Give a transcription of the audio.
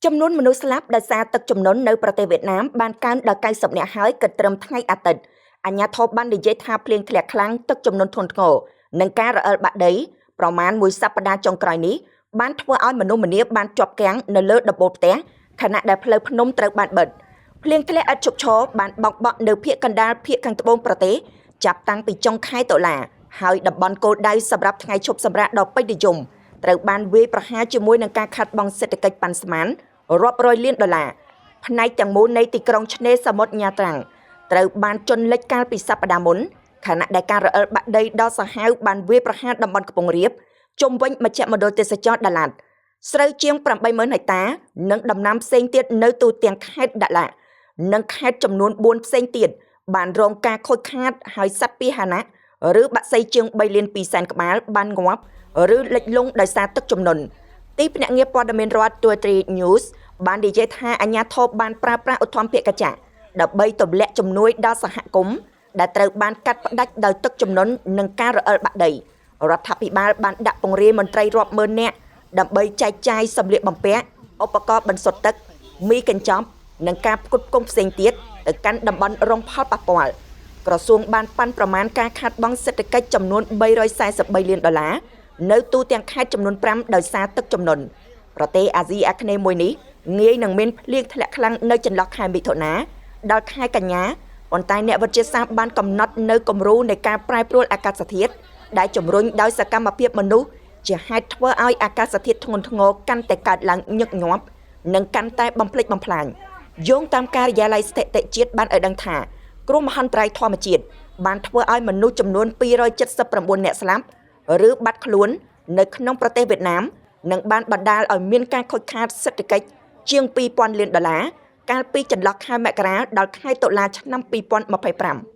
ចំនួនមនុស្សស្លាប់ដោយសារទឹកជំនន់នៅប្រទេសវៀតណាមបានកើនដល់90នាក់ហើយគិតត្រឹមថ្ងៃអាទិត្យអាជ្ញាធរបាននិយាយថាភ្លៀងធ្លាក់ខ្លាំងទឹកជំនន់ធ្ងន់ធ្ងរនិងការរអិលបាក់ដីប្រមាណមួយសប្តាហ៍ចុងក្រោយនេះបានធ្វើឲ្យមនុស្សម្នាបានជាប់គាំងនៅលើដំបូលផ្ទះខណៈដែលផ្លូវភ្នំត្រូវបានបិទភ្លៀងធ្លាក់ឥតឈប់ឈរបានបោកបក់នៅភាគកណ្ដាលភាគខាងត្បូងប្រទេសចាប់តាំងពីចុងខែតុលាហើយតំបន់គោលដៅសម្រាប់ថ្ងៃឈប់សម្រាកដ៏ពេញនិយមត្រូវបានវាយប្រហារជាមួយនឹងការខាតបង់សេដ្ឋកិច្ចប៉ាន់ស្មានរាប់រយលានដុល្លារផ្នែកទាំងមូលនៃទីក្រុងឆ្នេរសមុទ្រញ៉ាត្រាំងត្រូវបានជន់លិចកាលពីសប្តាហ៍មុនខណៈដែលការរអិលបាក់ដីដ៏សាហាវបានវាយប្រហារតំបន់ខ្ពង់រាបជុំវិញមជ្ឈមណ្ឌលទេសចរណ៍ដាឡាត់ស្រូវជាង80000ហិកតានិងដំណាំផ្សេងទៀតនៅទូទាំងខេត្តដាក់ឡាក់និងខេត្តចំនួន4ផ្សេងទៀតបានរងការខូចខាតហើយសត្វពាហនៈឬបក្សីជាង3លាន2សែនក្បាលបានងាប់ឬលិចលង់ដោយសារទឹកជំនន់ទីភ្នាក់ងារព័ត៌មានរដ្ឋ Twitter News បាននិយាយថាអាជ្ញាធរបានប្រើប្រាស់ឧទ្ធម្ភាគចក្រដើម្បីទម្លាក់ជំនួយដល់សហគមន៍ដែលត្រូវបានកាត់ផ្តាច់ដោយទឹកជំនន់និងការរអិលបាក់ដីរដ្ឋាភិបាលបានដាក់ពង្រាយមន្ត្រីរាប់ម៉ឺននាក់ដើម្បីចែកចាយសម្លៀកបំពាក់ឧបករណ៍បន្សុទ្ធទឹកមីកញ្ចប់និងការផ្គត់ផ្គង់ផ្សេងទៀតទៅកាន់តំបន់រងផលប៉ះពាល់ក្រសួងបានប៉ាន់ប្រមាណការខាតបង់សេដ្ឋកិច្ចចំនួន343លានដុល្លារនៅទូទាំងខេត្តចំនួន5ដោយសារទឹកជំនន់ប្រទេសអាស៊ីអាគ្នេយ៍មួយនេះងាយនឹងមានភ្លៀងធ្លាក់ខ្លាំងនៅចន្លោះខែមិថុនាដល់ខែកញ្ញាប៉ុន្តែអ្នកវិទ្យាសាស្ត្របានកំណត់នៅគំរូនៃការប្រែប្រួលអាកាសធាតុដែលជំរុញដោយសកម្មភាពមនុស្សជាហេតុធ្វើឲ្យអាកាសធាតុធ្ងន់ធ្ងរកាន់តែកើតឡើងញឹកញាប់និងកាន់តែបំផ្លិចបំផ្លាញយោងតាមការិយាល័យស្ថិតិជាតិបានឲ្យដឹងថាគ្រោះមហន្តរាយធម្មជាតិបានធ្វើឲ្យមនុស្សចំនួន279នាក់ស្លាប់ឬបាត់ខ្លួននៅក្នុងប្រទេសវៀតណាមនិងបានបណ្ដាលឲ្យមានការខូចខាតសេដ្ឋកិច្ចជាង2000លានដុល្លារកាលពីចន្លោះខែមករាដល់ខែតុលាឆ្នាំ2025។